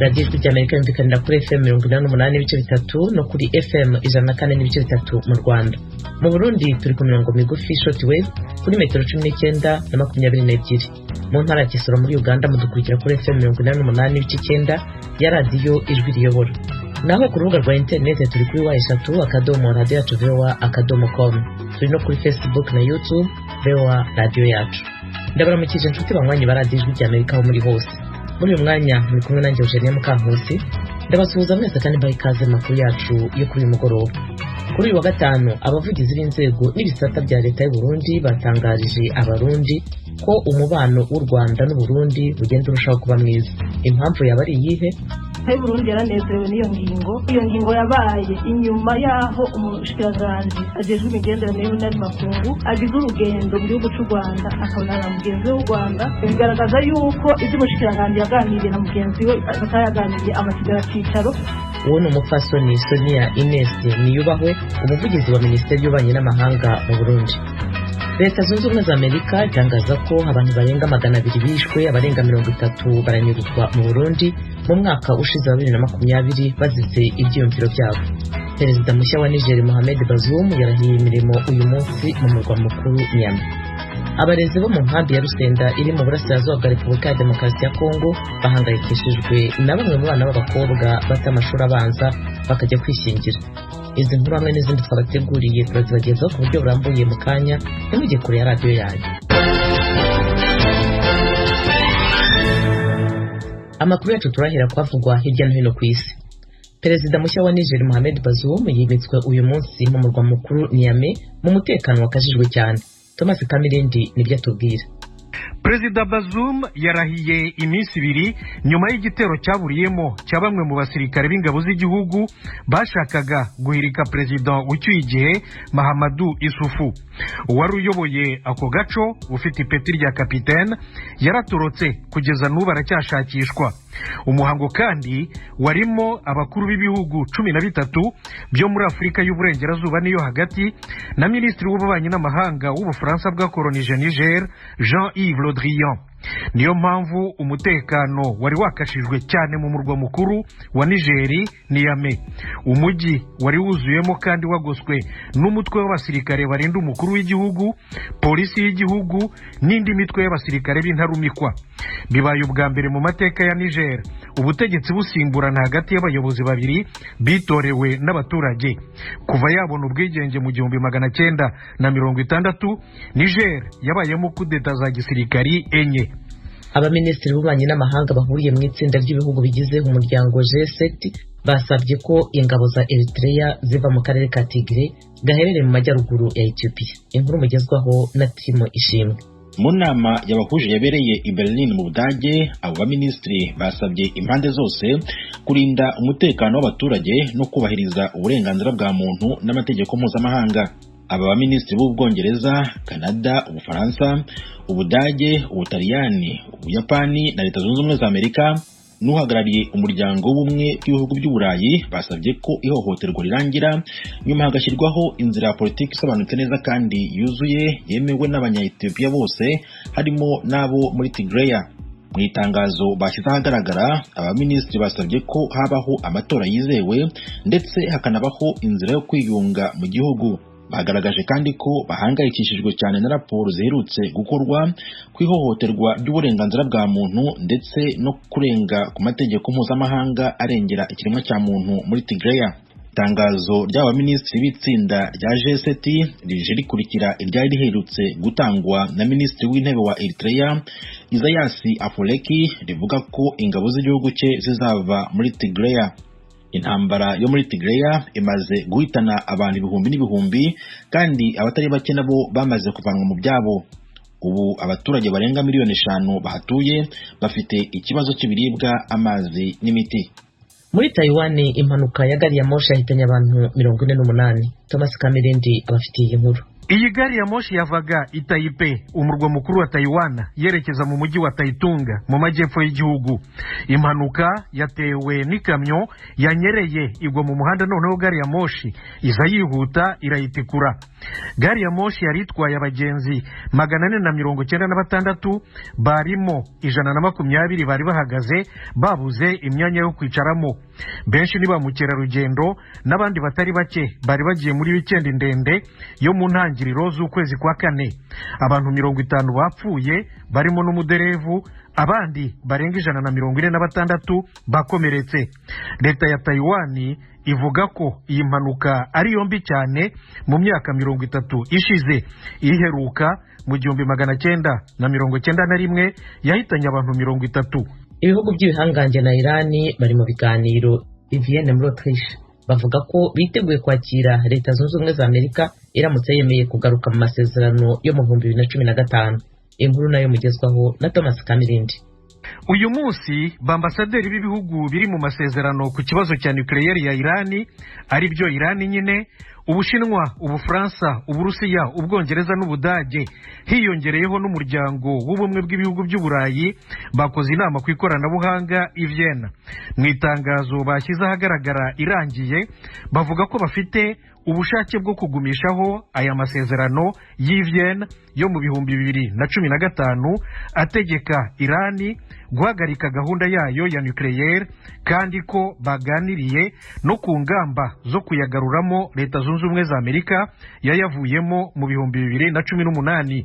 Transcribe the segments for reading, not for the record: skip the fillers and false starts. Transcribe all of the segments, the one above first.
Radiyo Ijwi ry'Amerika yumvikanira kuri FM 88.3 no kuri FM 104.3 mu Rwanda. Mu Burundi turi ku mirongo migufi, short wave, kuri metero 19 na 22. Mu ntara ya Kisoro muri Uganda mudukurikira kuri FM 88.9 ya Radiyo Ijwi Riyobora. Naho ku rubuga rwa interineti turi kuri www.radioyacuvoa.com. Turi no kuri Facebook na YouTube, VOA Radiyo Yacu. Ndabaramukije inshuti banywanyi ba Radiyo Ijwi ry'Amerika aho muri hose. Muri uyu mwanya muri kumwe nanjye, Eugenie Mukankusi. Ndabasuhuza mwese kandi mbaha ikaze mu makuru yacu yo kuri uyu mugoroba. Kuri uyu wa gatanu, abavugizi b'inzego n'ibisata bya leta y'u Burundi batangarije Abarundi ko umubano w'u Rwanda n'u Burundi ugenda urushaho kuba mwiza. Impamvu yaba ari iyihe? Leta y'Uburundi yaranezerewe n'iyo ngingo. Iyo ngingo yabaye inyuma y'aho umushikiranganji ajejwe imigenderanire y'andi makungu agize urugendo mu gihugu cy'u Rwanda, akabonana na mugenzi we w'u Rwanda. Bigaragaza yuko ibyo umushikiranganji yaganiriye na mugenzi we batayaganiriye amasigara cyicaro. Uwo ni umupfasoni Sonia Ines Niyubahwe, umuvugizi wa Minisiteri y'Ububanyi n'Amahanga mu Burundi. Leta Zunze Ubumwe za Amerika itangaza ko abantu barenga 200 bishwe, abarenga 30 baranyuruzwa mu Burundi mu mwaka ushize wa 2020 bazize ibyiyumviro byabo. Perezida mushya wa Niger, Mohamed Bazoum, yarahiye imirimo uyu munsi mu murwa mukuru Niamey. Abarezi bo mu nkambi ya Rusenda iri mu burasirazuba bwa Repubulika ya Demokarasi ya Kongo bahangayikishijwe na bamwe mu bana b'abakobwa bata amashuri abanza bakajya kwishyingira. Izi nkuru hamwe n'izindi twabateguriye turazibagezaho ku buryo burambuye mu kanya. Ntimujye kure ya radiyo yanyu. Amakuru yacu turahera kwavugwa hirya no hino ku isi. Perezida mushya wa Niger, Mohamed Bazoum, yimitswe uyu munsi mu murwa mukuru Niamey mu mutekano wakajijwe cyane. Thomas Kamirindi nibyo atubwira. Perezida Bazoum yarahiye iminsi 2 nyuma y'igitero cyaburiyemo cya bamwe mu basirikare b'ingabo z'igihugu bashakaga guhirika perezida ucyuye igihe, Mahamadou Issoufou. Uwari uyoboye ako gaco, ufite ipeti rya kapitene, yaratorotse, kugeza n'ubu aracyashakishwa. Umuhango kandi warimo abakuru b'ibihugu 13 byo muri Afurika y'Uburengerazuba n'iyo Hagati na minisitiri w'ububanyi n'amahanga w'Ubufaransa bwakoronije Niger, Jean-Yves Le Drian. Niyo mpamvu umutekano wari wakashijwe cyane mu murwa mukuru wa Nigeri, Niamey. Umujyi wari wuzuyemo kandi wagoswe n'umutwe w'abasirikare barinda umukuru w'igihugu, polisi y'igihugu n'indi mitwe y'abasirikare b'intarumikwa. Bibaye ubwa mbere mu mateka ya Niger ubutegetsi busimburana hagati y'abayobozi babiri bitorewe n'abaturage. Kuva yabona ubwigenge mu 1960, Niger yabayemo kudeta za gisirikari enye. Abaminisitiri b'ububanyi n'amahanga bahuriye mu itsinda ry'ibihugu bigize umuryango G7 basabye ko ingabo za Eritrea ziva mu karere ka Tigre gaherereye mu majyaruguru ya Ethiopia. Inkuru mugezwaho na Timo Ishimwe. Mu nama yabahuje yabereye i Berlin mu Budage, abo baminisitiri basabye impande zose kurinda umutekano w'abaturage no kubahiriza uburenganzira bwa muntu n'amategeko mpuzamahanga. Aba baminisitiri b'Ubwongereza, Kanada, Ubufaransa, Ubudage, Ubutaliyani, Ubuyapani na Leta Zunze Ubumwe za Amerika n'uhagarariye Umuryango w'Ubumwe bw'Ibihugu by'Uburayi basabye ko ihohoterwa rirangira, nyuma hagashyirwaho inzira ya politiki isobanutse neza kandi yuzuye yemewe n'Abanya-Ethiopia bose, harimo n'abo muri Tigray. Mu itangazo bashyize ahagaragara, abaminisitiri basabye ko habaho amatora yizewe ndetse hakanabaho inzira yo kwiyunga mu gihugu. Bagaragaje kandi ko bahangayikishijwe cyane na raporo ziherutse gukorwa ku ihohoterwa ry'uburenganzira bwa muntu ndetse no kurenga ku mategeko mpuzamahanga arengera ikiremwa cya muntu muri Tigray. Itangazo ry'aba minisitiri b'itsinda rya G7 rije rikurikira iryari riherutse gutangwa na minisitiri w'intebe wa Eritrea, Isaias Afwerki, rivuga ko ingabo z'igihugu cye zizava muri Tigray. Intambara yo muri Tigray imaze guhitana abantu ibihumbi n'ibihumbi, kandi abatari bake nabo bamaze kuvanwa mu byabo. Ubu abaturage barenga miliyoni 5 bahatuye bafite ikibazo cy'ibiribwa, amazi n'imiti. Muri Taiwan, impanuka ya gari ya moshi yahitanye abantu 48. Thomas Kamirindi abafitiye iyi nkuru. Iyi gari ya moshi yavaga i Taipei, umurwa mukuru wa Taiwan, yerekeza mu mujyi wa Taitung mu majyepfo y'igihugu. Impanuka yatewe n'ikamyo yanyereye igwa mu muhanda, noneho gari ya moshi iza yihuta irayitikura. Gari ya moshi yari itwaye abagenzi 496, barimo 120 bari bahagaze babuze imyanya yo kwicaramo. Benshi ni ba mukerarugendo n'abandi batari bake bari bagiye muri wikendi ndende yo mu ntangiriro z'ukwezi kwa kane. Abantu 50 bapfuye barimo n'umuderevu, abandi barenga 146 bakomeretse. Leta ya Taiwan ivuga ko iyi mpanuka ari yombi cyane mu myaka 30 ishize. Iheruka mu 1991 yahitanye abantu 30. Ibihugu by'ibihangange na Irani bari mu biganiro i Vienne muri Autriche. Bavuga ko biteguye kwakira Leta Zunze Ubumwe za Amerika iramutse yemeye kugaruka mu masezerano yo mu 2015. Inkuru nayo mugezwaho na Thomas Kamirindi. Uyu munsi bambasaderi b'ibihugu biri mu masezerano ku kibazo cya nucleaire ya Irani, ari byo Irani nyine, Ubushinwa, Ubufaransa, Uburusiya, Ubwongereza n'Ubudage, hiyongereyeho n'umuryango w'ubumwe bw'ibihugu by'Uburayi, bakoze inama ku ikoranabuhanga i Vienna. Mu itangazo bashyize ahagaragara irangiye, bavuga ko bafite ubushake bwo kugumishaho aya masezerano y'i Vienna yo mu 2015 ategeka Irani guhagarika gahunda yayo ya nucleaire, kandi ko baganiriye no ku ngamba zo kuyagaruramo Leta Zunze Ubumwe za Amerika yayavuyemo mu 2018.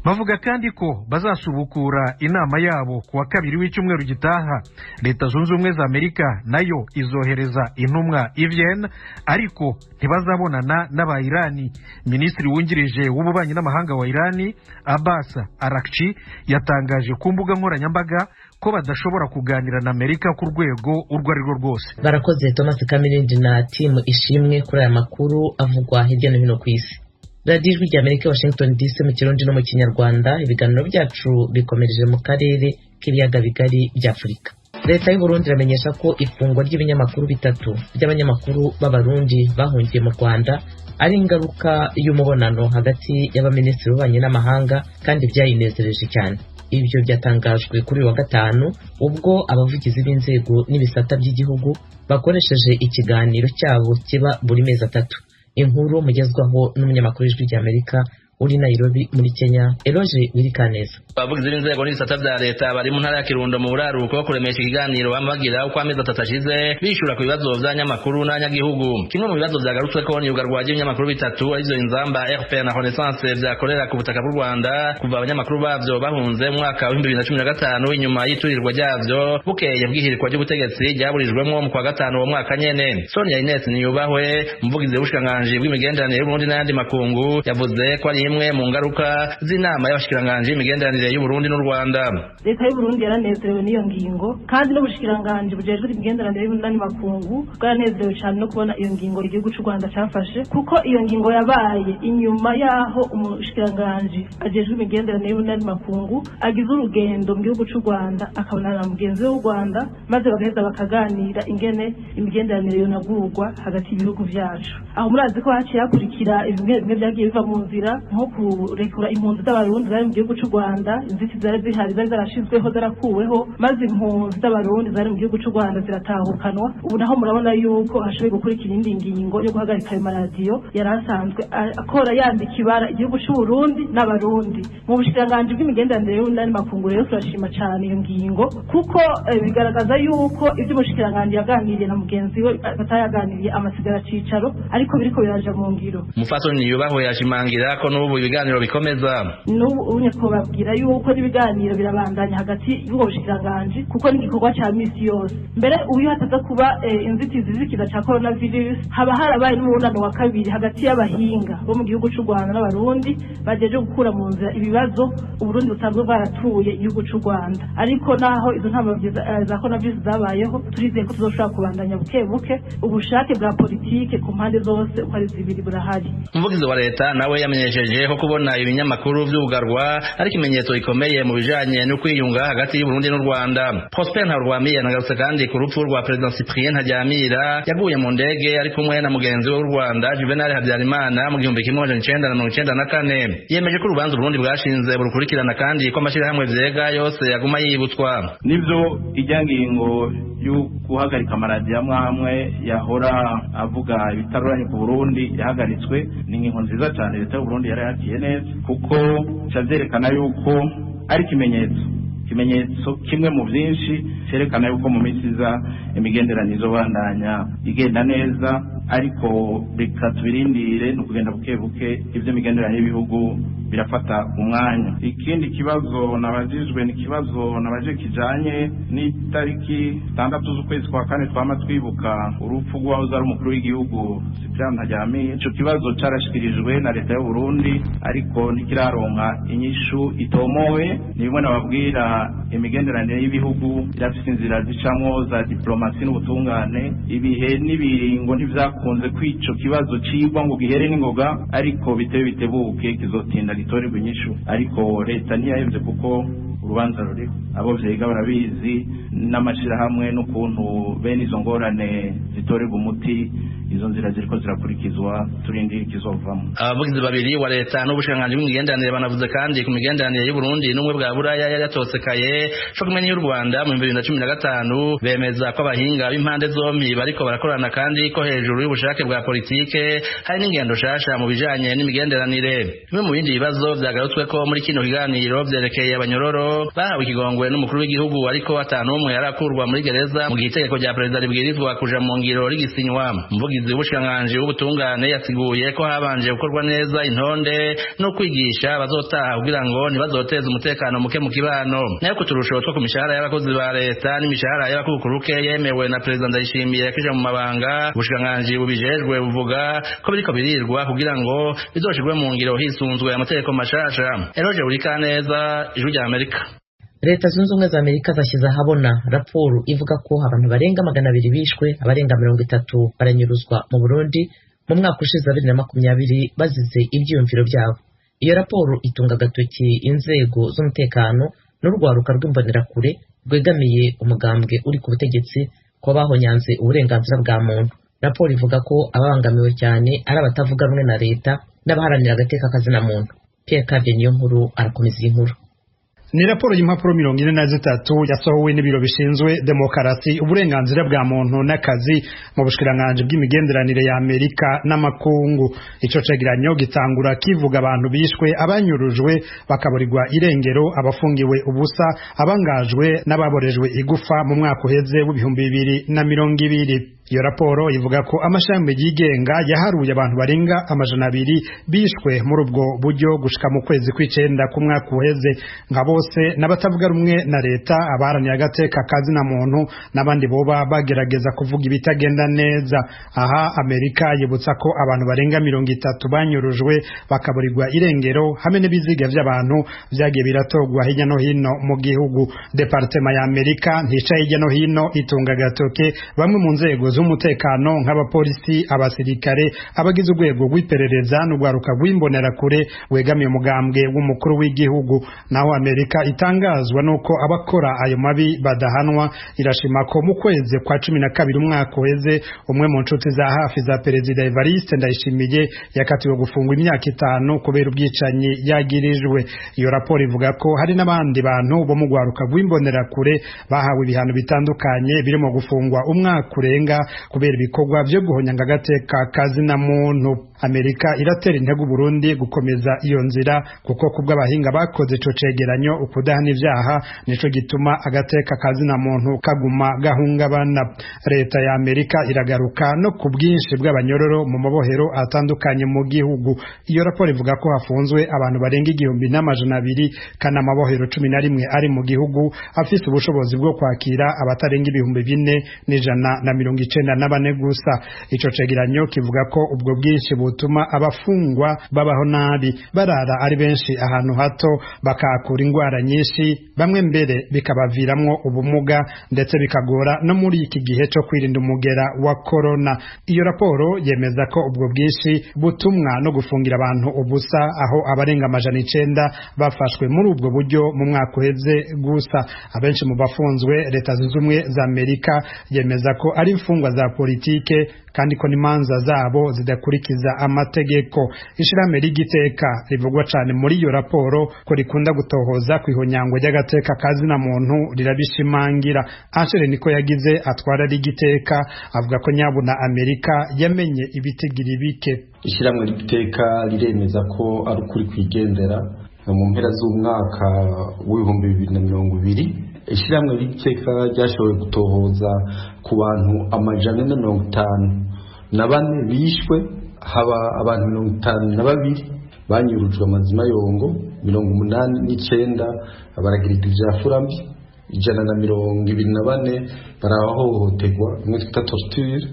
Bavuga kandi ko bazasubukura inama yabo ku wa kabiri w'icyumweru gitaha. Leta Zunze Ubumwe za Amerika nayo izohereza intumwa i Vienna, ariko ntibazabonana n'aba Irani. Minisitiri wungirije w'ububanyi n'amahanga wa Irani, Abbas Araghchi, yatangaje ku mbuga nkoranyambaga ko badashobora kuganira na Amerika ku rwego urwo ari rwo rwose. Barakoze Thomas Kamirindi na timu ishimwe kuri aya makuru avugwa hirya no hino ku isi. Radiyo Ijwi rya Amerika, Washington DC, mu Kirundi no mu Kinyarwanda. Ibiganiro byacu bikomereje mu karere k'ibiyaga bigari bya Afurika. Leta y'u Burundi iramenyesha ko ifungwa ry'ibinyamakuru bitatu by'abanyamakuru b'Abarundi bahungiye mu Rwanda ari ingaruka y'umubonano hagati y'abaminisitiri b'ububanyi n'amahanga, kandi byayinezereje cyane. Ibyo byatangajwe kuri uyu wa gatanu ubwo abavugizi b'inzego n'ibisata by'igihugu bakoresheje ikiganiro cyabo kiba buri mezi atatu. Inkuru mugezwaho n'umunyamakuru w'Ijwi rya Amerika uri Nairobi muri Kenya, Eloge Wirikaneza. Abavugizi b'inzego n'ibisata vya leta bari mu ntara ya Kirundo mu buraruko kuremesha ikiganiro bamagira uko amezi atatu ashize bishura ku bibazo vy'abanyamakuru n'abanyagihugu. Kimwe mu bibazo vyagarutsweko ni yugarwa ry'ibinyamakuru bitatu arivyo Inzamba, RPA na Renaissance vyakorera ku butaka bw'u Rwanda kuva abanyamakuru bavyo bahunze mu mwaka wa 2015 inyuma y'iturirwa ryavyo bukeye bw'ihirikwa ry'ubutegetsi ryaburijwemwo mu kwa gatanu uwo mwaka nyene. Sonia Ines Niyubahwe, umuvugizi w'ubushikiranganji bw'imigenderanire y'Uburundi n'ayandi makungu, yavuze ko ari imwe mu ngaruka z'inama y'abashikiranganji y'imigenderanire y'u Burundi n'u Rwanda. Leta y'u Burundi yaranezerewe n'iyo ngingo, kandi n'ubushikiranganji bujejwe imigenderanire y'Uburundi makungu bwaranezerewe cyane no kubona iyo ngingo igihugu cy'u Rwanda cyafashe, kuko iyo ngingo yabaye inyuma yaho umushikiranganji ajejwe imigenderanire y'Uburundi makungu agize urugendo mu gihugu cy'u Rwanda akabonana na mugenzi we w'u Rwanda, maze bagaheza bakaganira ingene imigenderanire yonagurwa hagati y'ibihugu vyacu. Aho murazi ko haciye hakurikira bimwe bimwe byagiye biva mu nzira, nko kurekura impunzi z'Abarundi zari mu gihugu cy'u Rwanda. Inzitizi zari zihari zari zarashizweho zarakuweho, maze impunzi z'Abarundi zari mu gihugu cy'u Rwanda ziratahukanwa. Ubu naho murabona yuko hashoboye gukurikira indi ngingo yo guhagarika ayo maradiyo yari asanzwe akora yandika ibara igihugu cy'u Burundi n'Abarundi. Mu bushikiranganji bw'imigenderanire y'Uburundi makungu rero turashima cyane iyo ngingo, kuko bigaragaza yuko ibyo umushikiranganji yaganiriye na mugenzi we batayaganiriye amasigara cicaro, ariko biriko biraja mu ngiro. Umupfasoni Niyubahwe yashimangira ko n'ubu ibiganiro bikomeza. N'ubu unye kubabwira yuko n'ibiganiro birabandanya hagati y'ubwo bushikiranganji, kuko n'igikorwa ca misi yose. Mbere uyu hataza kuba inzitizi z'ikiza ca coronavirus, haba harabaye n'umubonano wa kabiri hagati y'abahinga bo mu gihugu c'u Rwanda n'Abarundi bajeje gukura mu nzira ibibazo Uburundi busanzwe bwaratuye igihugu c'u Rwanda. Ariko naho izo ntambwe za coronavirus zabayeho, turizeye ko tuzoshobora kubandanya buke buke. Ubushake bwa politike ku mpande zose uko ari zibiri burahari. Umuvugizi wa leta nawe yamenyesheje Yamenyesheje ko kubona ibinyamakuru vy'ubugarwa ari ikimenyetso gikomeye mu bijanye no kwiyunga hagati y'u Burundi n'u Rwanda. Prosper Ntarwamiye yanagarutse kandi ku rupfu rwa President Cyprien Ntaryamira yaguye mu ndege ari kumwe na mugenzi we w'u Rwanda Juvenal Habyarimana mu 1994. Yemeje ko urubanza Burundi bwashinze burukurikirana kandi ko amashirahamwe vyega yose yaguma yibutswa. Nivyo ijya ngingo yo guhagarika amaradiyo amwe amwe yahora avuga ibitaruranye ku Burundi yahagaritswe, ni ingingo nziza cyane leta y'u Burundi yarayakiye neza, kuko cavyerekana yuko ari ikimenyetso kimwe mu byinshi cyerekana yuko mu minsi iza imigenderanire izobandanya igenda neza, ariko reka tubirindire ni ukugenda buke buke, iby'imigenderanire y'ibihugu birafata umwanya. Ikindi kibazo nabajijwe ni ikibazo nabaje kijanye n'itariki 6 z'ukwezi kwa kane twama twibuka urupfu rw'uwahoze ari umukuru w'igihugu Cyprien Ntaryamira. Ico kibazo carashikirijwe na leta y'u Burundi ariko ntikiraronka inyishu itomowe. Ni bimwe nababwira, imigenderanire y'ibihugu irafise inzira zicamwo za diplomasi n'ubutungane. Ibihe n'ibiringo ntivyakunze kw'ico kibazo cigwa ngo gihere n'ingoga, ariko bitebe bitebuke kizotinda gitorerwa inyishu. Ariko leta ntiyahevye kuko urubanza ruriho, abo vyiga barabizi n'amashirahamwe n'ukuntu bene izo ngorane zitorerwa umuti. Izo nzira ziriko zirakurikizwa, turindira ikizovamo. Abavugizi babiri wa leta n'ubushikiranganji bw'imigenderanire banavuze kandi ku migenderanire y'u Burundi n'ubumwe bwa Buraya yari yatosekaye co kumwe n'iy'u Rwanda mu 2015, bemeza ko abahinga b'impande zompi bariko barakorana kandi ko hejuru y'ubushake bwa politike hari n'ingendo shasha mu bijanye n'imigenderanire. Bimwe mu bindi bibazo vyagarutsweko muri kino kiganiro vyerekeye abanyororo bahawe ikigongwe n'umukuru w'igihugu, ariko atanu umwe yarakurwa muri gereza mu gihe itegeko rya perezida ribwirizwa kuja mu ngiro rigisinywa. Umuvugizi w'ubushikiranganji w'ubutungane yasiguye ko habanje gukorwa neza intonde no kwigisha abazotaha kugira ngo ntibazoteze umutekano muke mu kibano. Nayo kuturusho two ku mishahara y'abakozi ba leta n'imishahara y'abakukuruke yemewe na perezida Ndayishimiye yakije mu mabanga, ubushikiranganji bubijejwe buvuga ko biriko birirwa kugira ngo bizoshirwe mu ngiro hisunzwe amategeko mashasha. Eroje Urikaneza, Ijwi rya Amerika. Leta Zunze Ubumwe za Amerika zashyize ahabona raporo ivuga ko abantu barenga 200 bishwe, abarenga 30 baranyuruzwa mu Burundi mu mwaka ushize 2020 bazize ibyiyumviro byabo. Iyo raporo itunga agatoki inzego z'umutekano n'urwaruka rw'imbonerakure rwegamiye umugambwe uri ku butegetsi ko bahonyanze uburenganzira bwa muntu. Raporo ivuga ko ababangamiwe cyane ari abatavuga rumwe na leta n'abaharanira agateka kazina muntu. Pierre Claver Niyonkuru arakomeza iyi nkuru. Ni raporo y'impapuro 43 yasohowe n'ibiro bishinzwe demokarasi, uburenganzira bwa muntu n'akazi mu bushikiranganji bw'imigenderanire ya Amerika n'amakungu. Ico cegeranyo gitangura kivuga abantu bishwe, abanyurujwe bakaburirwa irengero, abafungiwe ubusa, abangajwe n'ababorejwe igufa mu mwaka uheze w'2020. Iyo raporo ivuga ko amashami yigenga yaharuye abantu barenga 200 bishwe muri ubwo buryo gushika mu kwezi kw'icenda k'umwaka uheze, nka bose n'abatavuga rumwe na leta, abaharanira agateka kazina muntu n'abandi boba bagerageza kuvuga ibitagenda neza. Aha Amerika yibutsa ko abantu barenga 30 banyurujwe bakaburirwa irengero hamwe n'ibiziga vy'abantu vyagiye biratogwa hirya no hino mu gihugu. Departema ya Amerika ntica hirya no hino itunga agatoke bamwe mu nzego z'umutekano nk'abapolisi, abasirikare, abagize urwego rw'iperereza n'urwaruka rw'imbonerakure wegamiye umugambwe w'umukuru w'igihugu. Naho Amerika itangazwa nuko abakora ayo mabi badahanwa, irashima ko mu kwezi kwa 12 umwaka uheze umwe mu nshuti za hafi za perezida Evariste Ndayishimiye yakatiwe gufungwa imyaka 5 kubera ubwicanyi yagirijwe. Iyo raporo ivuga ko hari n'abandi bantu bo mu rwaruka rw'imbonerakure bahawe ibihano bitandukanye birimo gufungwa umwaka urenga kubera ibikorwa byo guhonyanga agateka kazina muntu. Amerika iratera intego Burundi gukomeza iyo nzira, kuko kubw'abahinga bakoze ico cegeranyo ukudahana ivyaha nico gituma agateka kazina muntu kaguma gahungabana. Leta ya Amerika iragaruka no ku bwinshi bw'abanyororo mu mabohero atandukanye mu gihugu. Iyo raporo ivuga ko hafunzwe abantu barenga 1200 kana amabohero 11 ari mu gihugu afise ubushobozi bwo kwakira abatarenga 4190. 94 gusa. Ico cegeranyo kivuga ko ubwo bwinshi butuma abafungwa babaho nabi, barara ari benshi ahantu hato, bakahakura ingwara nyinshi, bamwe mbere bikabaviramwo ubumuga, ndetse bikagora no muri iki gihe co kwirinda umugera wa corona. Iyo raporo yemeza ko ubwo bwinshi butumwa no gufungira abantu ubusa, aho abarenga 900 bafashwe muri ubwo buryo mu mwaka uheze gusa. Abenshi mu bafunzwe, Leta Zunze Ubumwe za Amerika yemeza ko ari imfungwa za politike, kandi ko n'imanza zabo zidakurikiza amategeko. Ishirahamwe ry'Igiteka rivugwa cane muri iyo raporo ko rikunda gutohoza kw'ihonyangwa ry'agateka kazina muntu rirabishimangira. Anshere niko yagize atwara ry'Igiteka avuga ko nyabuna Amerika yamenye ibitigiri bike. Ishirahamwe ry'Igiteka riremeza ko ari ukuri kwigendera. Mu mpera z'umwaka w'2020, ishirahamwe ry'Igiteka ryashoboye gutohoza ku bantu 454 bishwe, haba abantu 52 banyurujwe amazima yongo, 89 baragirirwa ivyafura mbi, 124 barahohoterwa bimwe twita torture.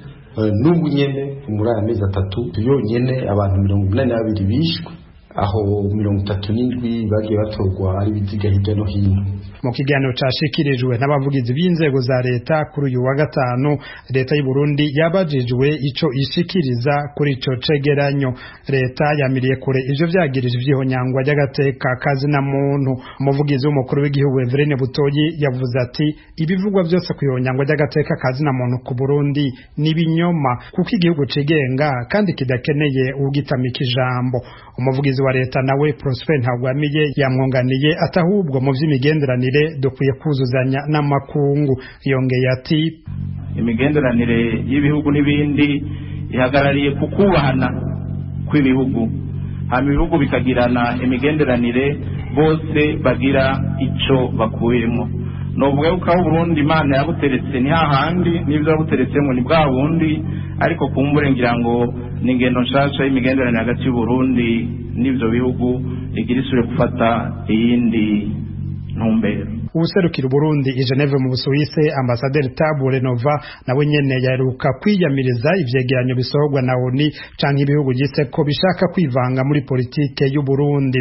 N'ubu nyene muri aya mezi 3 yonyene abantu 82 bishwe, aho 37 bagiye batorwa ari ibiziga hirya no hino. Mu kiganiro cashikirijwe n'abavugizi b'inzego za leta kuri uyu wa gatanu, leta y'u Burundi yabajijwe ico ishikiriza kuri ico cegeranyo. Leta yamiriye kure ivyo vyagirije ivyihonyangwa ry'agateka kazina muntu. Umuvugizi w'umukuru w'igihugu Everine Butoyi yavuze ati ibivugwa byose ku ihonyangwa ry'agateka kazina muntu ku Burundi ni binyoma, kuko igihugu cigenga kandi kidakeneye ugitamika ijambo. Umuvugizi wa leta nawe Prosper Ntagwamiye yamwunganiye atahubwo mu vy'imigenderanire dukwiye kuzuzanya n'amakungu. Yongeye ati imigenderanire y'ibihugu n'ibindi ihagarariye ku kubahana kw'ibihugu, hama ibihugu bikagirana imigenderanire bose bagira ico bakuyemo. Novuga yuko aho Burundi Imana yabuteretse ni hahandi, n'ivyo yabuteretsemo ni bwa bundi, ariko kumbure ngira ngo ni ingendo nshasha y'imigenderanire hagati y'Uburundi n'ivyo bihugu igira isubire gufata iyindi ntumbero. Uwuserukira Burundi i Geneve mu Busuwise, Ambasaderi Tabu Renova, nawe nyene yaheruka kwiyamiriza ivyegeranyo bisohorwa na ONU canke ibihugu vyise ko bishaka kwivanga muri politike y'u Burundi.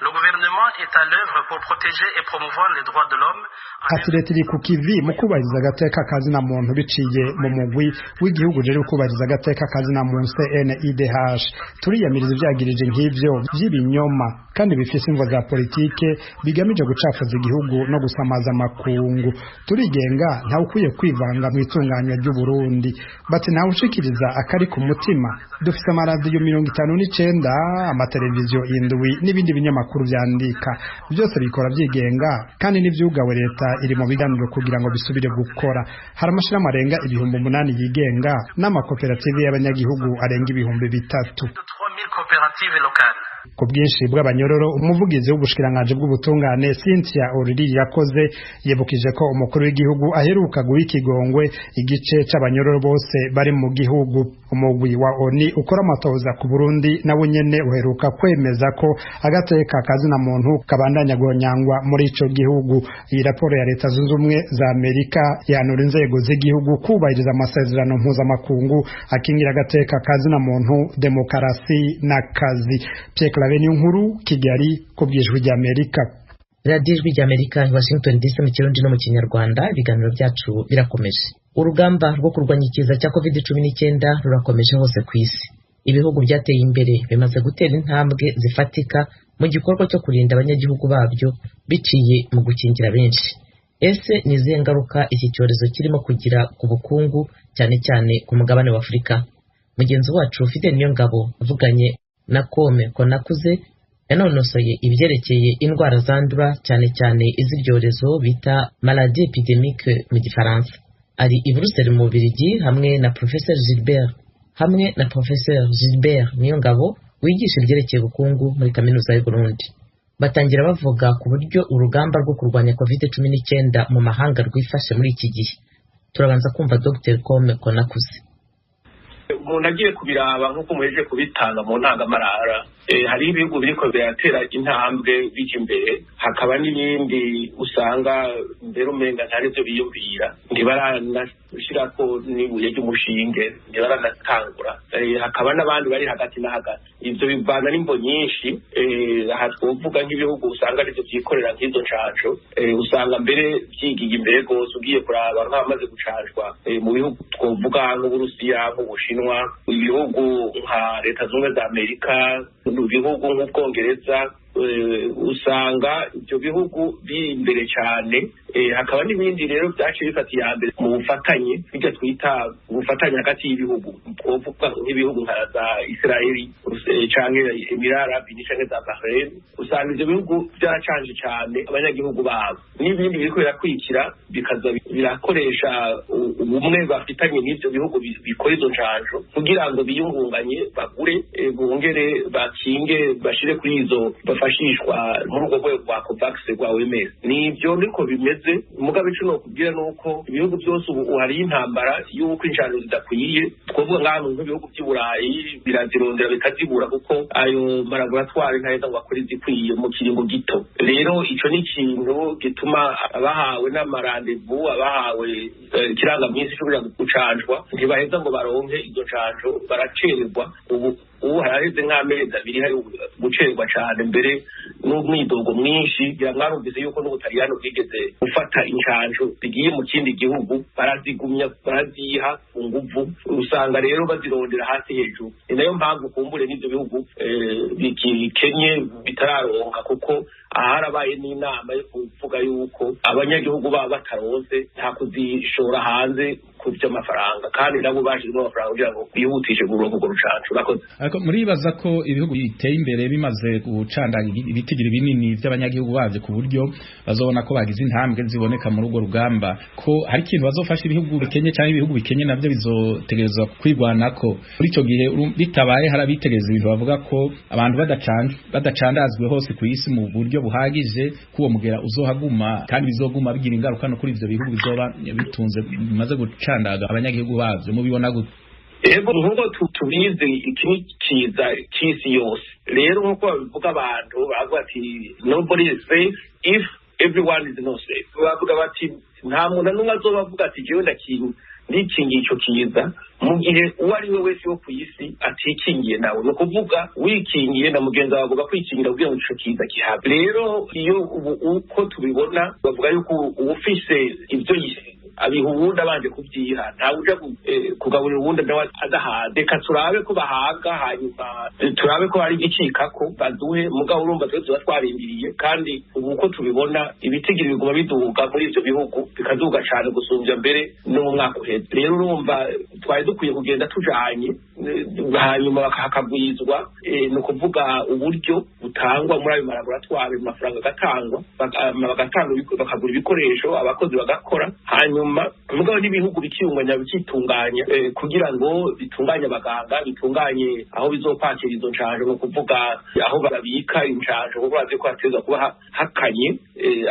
Le gouvernement est à l'œuvre pour protéger et promouvoir les droits de l'homme. Ati leta iri ku kivi mu kubahiriza agateka kazina muntu biciye mu mugwi w'igihugu ujejwe kubahiriza agateka kazina muntu CNIDH. Turiyamiriza ivyagirije nk'ivyo vy'ibinyoma kandi bifise imvo za politike bigamije gucafuza igihugu no gusamaza amakungu. Turigenga, ntawe ukwiye kwivanga mu itunganywa ry'u Burundi. Bati ntawe ushikiriza akari ku mutima. Dufise amaradiyo 59, amateleviziyo 7 n'ibindi binyamakuru vyandika, byose bikora vyigenga kandi n'ivyugawe leta iri mu biganiro kugira ngo bisubire gukora. Hari amashirahamwe arenga 8000 yigenga n'amakoperative y'abanyagihugu arenga 3000. Ku bwinshi bw'abanyororo, umuvugizi w'ubushikiranganji bw'ubutungane Cynthia Oriri yakoze yibukije ko umukuru w'igihugu aheruka guha ikigongwe igice c'abanyororo bose bari mu gihugu. Umugwi wa ONU ukora amatohoza ku Burundi nawo nyene uheruka kwemeza ko agateka kazina muntu kabandanya guhonyangwa muri ico gihugu. Iyi raporo ya Leta Zunze Ubumwe za Amerika yanura inzego z'igihugu kubahiriza amasezerano mpuzamakungu akingira agateka kazina muntu, demokarasi n'akazi. Pierre Claver Niyonkuru, Kigali, ku bw'Ijwi ry'Amerika. Radiyo Ijwi ry'Amerika, Washington DC, mu Kirundi no mu Kinyarwanda. Ibiganiro byacu birakomeje. Urugamba rwo kurwanya ikiza cya COVID-19 rurakomeje hose ku isi. Ibihugu byateye imbere bimaze gutera intambwe zifatika mu gikorwa cyo kurinda abanyagihugu babyo biciye mu gukingira benshi. Ese ni izihe ngaruka iki cyorezo kirimo kugira ku bukungu, cyane cyane ku mugabane wa Afurika? Mugenzi wacu Fidel Niyongabo avuganye na Kome Konakuze yanonosoye ibyerekeye indwara zandura, cyane cyane iz'ibyorezo bita maladie épidémique mu gifaransa. Ari i Bruxelles mu Bubiligi hamwe na Professeur Gilbert Niyongabo wigisha ibyerekeye ubukungu muri Kaminuza y'u Burundi. Batangira bavuga ku buryo urugamba rwo kurwanya COVID-19 mu mahanga rwifashe muri iki gihe. Turabanza kumva Dr Kome Konakuze. Umuntu agiye kubiraba nk'uko muhejeje kubitanga mu ntangamarara, Hariho ibihugu biriko biratera intambwe bija imbere, hakaba n'ibindi usanga mbere umenga ntarivyo biyumvira, ntibaranashirako n'ibuye ry'umushinge, ntibaranatangura. Hakaba n'abandi bari hagati na hagati. Ivyo bivana n'imvo nyinshi. Aha twovuga nk'ibihugu usanga arivyo vyikorera nk'izo ncanco, usanga mbere vyigiye imbere rwose. Ugiye kuraba nk'abamaze gucanjwa mu bihugu twovuga nk'Uburusiya, nk'Ubushinwa, ibihugu nka Leta Zunze Ubumwe za Amerika, ibihugu nk'Ubwongereza, usanga ibyo bihugu biri imbere cyane. Hakaba n'ibindi rero byaciye bifata iya mbere mu bufatanye, bijya twita ubufatanye hagati y'ibihugu, twovuga nk'ibihugu nka za Israeli canke Emirats Arabes canke za Bahrain. Usanga ivyo bihugu byaracanje cyane abanyagihugu babo, n'ibindi biriko birakwikira bikaza birakoresha ubumwe bafitanye n'ivyo bihugu bikora izo ncanco kugira ngo biyungunganye, bagure, bongere bakinge, bashire kuri izo bafashishwa muri urwo rwego rwa COVAX rwa OMS. Nivyo niko bimeze. Mugabe ico nokubwira nuko ibihugu byose ubu hariyo intambara y'uko incanco zidakwiye. Twovuga nk'ahantu nk'ibihugu vy'i Burayi birazirondera bikazibura, kuko ayo malaboratwari ntaheza ngo akore izikwiye mu kiringo gito. Rero ico ni ikintu gituma abahawe n'amarandevous, abahawe ikirangaminsi co kuja gucanjwa, ntibaheza ngo baronke izo ncanco, baracererwa. Ubu haraheze nk'amezi 2 hari gucererwa cane, mbere n'umwidogo mwinshi. Ngira mwarumvise yuko n'Ubutaliyano bwigeze gufata incanco zigiye mu kindi gihugu, barazigumya, baraziha ku nguvu. Usanga rero bazirondera hasi hejuru. Ni nayo mpamvu kumbure n'ivyo bihugu bikenye bitararonka, kuko aharabaye n'inama yo kuvuga yuko abanyagihugu baba bataronse nta kuzishora hanze ku vy'amafaranga, kandi nabo bashizemo amafaranga kugira ngo bihutishe kuronka urwo rucanco. Urakoze. Ariko muribaza ko ibihugu biteye imbere bimaze gucandaga ibitigiri binini vy'abanyagihugu bavyo, ku buryo bazobona ko bagize intambwe ziboneka muri urwo rugamba, ko hari ikintu bazofasha ibihugu bikenye, canke ibihugu bikenye navyo bizotegerezwa kwirwanako muri ico gihe? Bitabaye, hari abitegereza ibintu bavuga ko abantu badacandazwe hose ku isi mu buryo buhagije, ko uwo mugera uzohaguma kandi bizoguma bigira ingaruka no kuri ivyo bihugu bizoba bitunze bimaze gucandaga abanyagihugu bavyo. Mubibona gute? Ego, nk'uko tubizi, iki ni kiza c'isi yose. Rero nk'uko babivuga, abantu baravuga ati "Nobody is safe if everyone is not safe." Bavuga bati nta muntu n'umwe azoba avuga ati jewe ndakinga, ndikingiye ico kiza, mu gihe uwo ari we wese wo ku isi atikingiye nawe. Ni ukuvuga wikingiye na mugenzi wawe agomba kwikingira kugira ngo ico kiza kihabe. Rero iyo ubu uko tubibona, bavuga yuko uwufise ivyo abiha uwundi abanje kubyiha, ntawe uja kugaburira uwundi nawe adahaze. Reka turabe ko bahaga, hanyuma turabe ko hari igicikako baduhe. Mugabo urumva twe tuba twarindiriye, kandi ubu uko tubibona ibitigiri biguma biduga muri ivyo bihugu, bikaduga cane gusumvya mbere no mu mwaka uheze. Rero urumva twari dukwiye kugenda tujanye, hanyuma hakagwizwa, ni ukuvuga uburyo butangwa muri ayo malaboratwari, amafaranga agatangwa, bagatanga, bakagura ibikoresho, abakozi bagakora, hanyuma mugabo n'ibihugu bikiyunganya, bikitunganya kugira ngo bitunganye abaganga, bitunganye aho bizokwakira izo ncanco, ni ukuvuga aho babika incanco, kuko bazi ko hategerezwa kuba hakanye,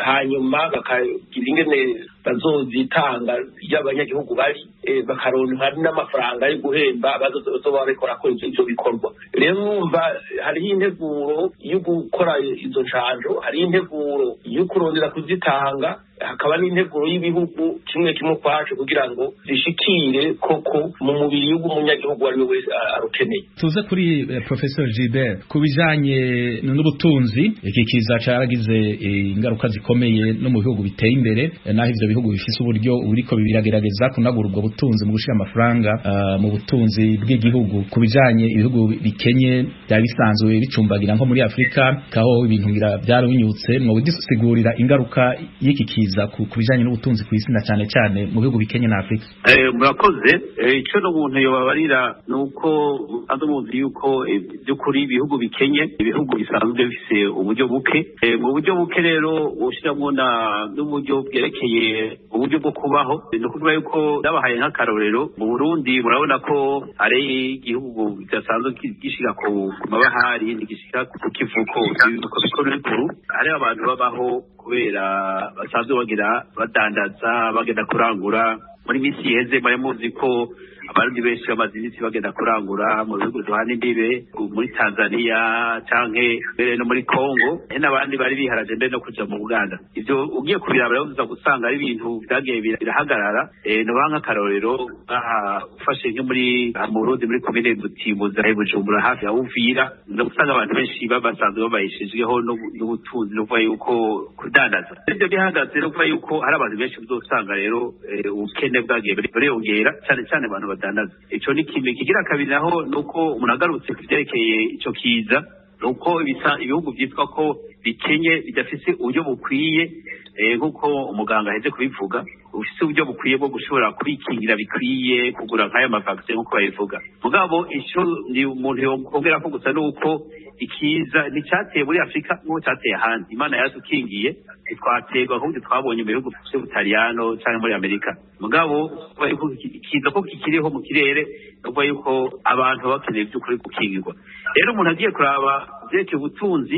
hanyuma bakagira ingene bazozitanga iyo abanyagihugu bari, bakaronka n'amafaranga yo guhemba abazoba bariko barakora ivyo bikorwa. Rero urumva hariho integuro yo gukora izo ncanco, hariho integuro yo kurondera kuzitanga, hakaba n'integuro y'ibihugu kimwe kimwe ukwaco kugira ngo zishikire koko mu mubiri w'umunyagihugu uwo ari we wese arukeneye. Tuze kuri Professor Gilbert ku bijanye n'ubutunzi. Iki kiza caragize ingaruka zikomeye no mu bihugu biteye imbere, naho ivyo bihugu bifise uburyo buriko biragerageza kunagura ubwo butunzi mu gushira amafaranga mu butunzi bw'igihugu. Ku bijanye ibihugu bikenye byari bisanzwe bicumbagira nko muri Afrika, kaho ibintu ngira byarabinyutse, mwo bidusigurira ingaruka y'iki kiza ku bijanye n'ubutunzi ku isi na cyane cyane mu bihugu bikenye na Afrika? Murakoze. Ico n'umuntu yobabarira ni uko musanzwe muzi yuko by'ukuri ibihugu bikenye, ibihugu bisanzwe bifise uburyo buke. Mu buryo buke rero ushiramwo n'uburyo bwerekeye uburyo bwo kubaho. Ni ukuvuga yuko ndabahaye nk'akarorero, mu Burundi murabona ko ari igihugu kidasanzwe gishika ku mabahari, ntigishika ku kivuko bikuru. Hari abantu babaho kubera basanzwe bagira badandaza, bagenda kurangura. Muri minsi iheze mwari muzi ko Abarundi benshi bamaze iminsi bagenda kurangura mu bihugu duhana imbibe, muri Tanzania canke mbere no muri Congo, n'abandi bari biharaje mbere no kuja mu Buganda. Ivyo ugiye kubiraba rero uza gusanga ari ibintu vyagiye birahagarara. Noba nk'akarorero aha ufashe nko muri mu Burundi muri komine Butimbuzi aho Bujumbura hafi ya Uvira, uza gusanga abantu benshi basanzwe babayishijweho n'ubutunzi no kuvuga yuko kudandaza. Ivyo bihagaze no kuvuga yuko hari abantu benshi uzosanga rero ubukene bwagiye buriyongera, cane cane abantu badandaza. Ico ni kimwe. Kigira kabiri naho nuko umuntu agarutse ku vyerekeye ico kiza, nuko ibihugu vyitwa ko bikenye bidafise uburyo bukwiye, nk'uko umuganga aheze kubivuga, ufise uburyo bukwiye bwo gushobora kwikingira bikwiye, kugura nk'ayo mavaccin nk'uko babivuga. Mugabo ico ni umuntu yokongerako gusa nuko ikiza nticateye muri Afrika nk'uko cateye ahandi. Imana yaradukingiye, ntitwaterwa nk'uko twabonye mu bihugu vy'Ubutaliyano canke muri Amerika. Mugabo ikiza ko kikiriho mu kirere, nukuvuga yuko abantu bakeneye vy'ukuri gukingirwa. Rero umuntu agiye kuraba vyerekeye ubutunzi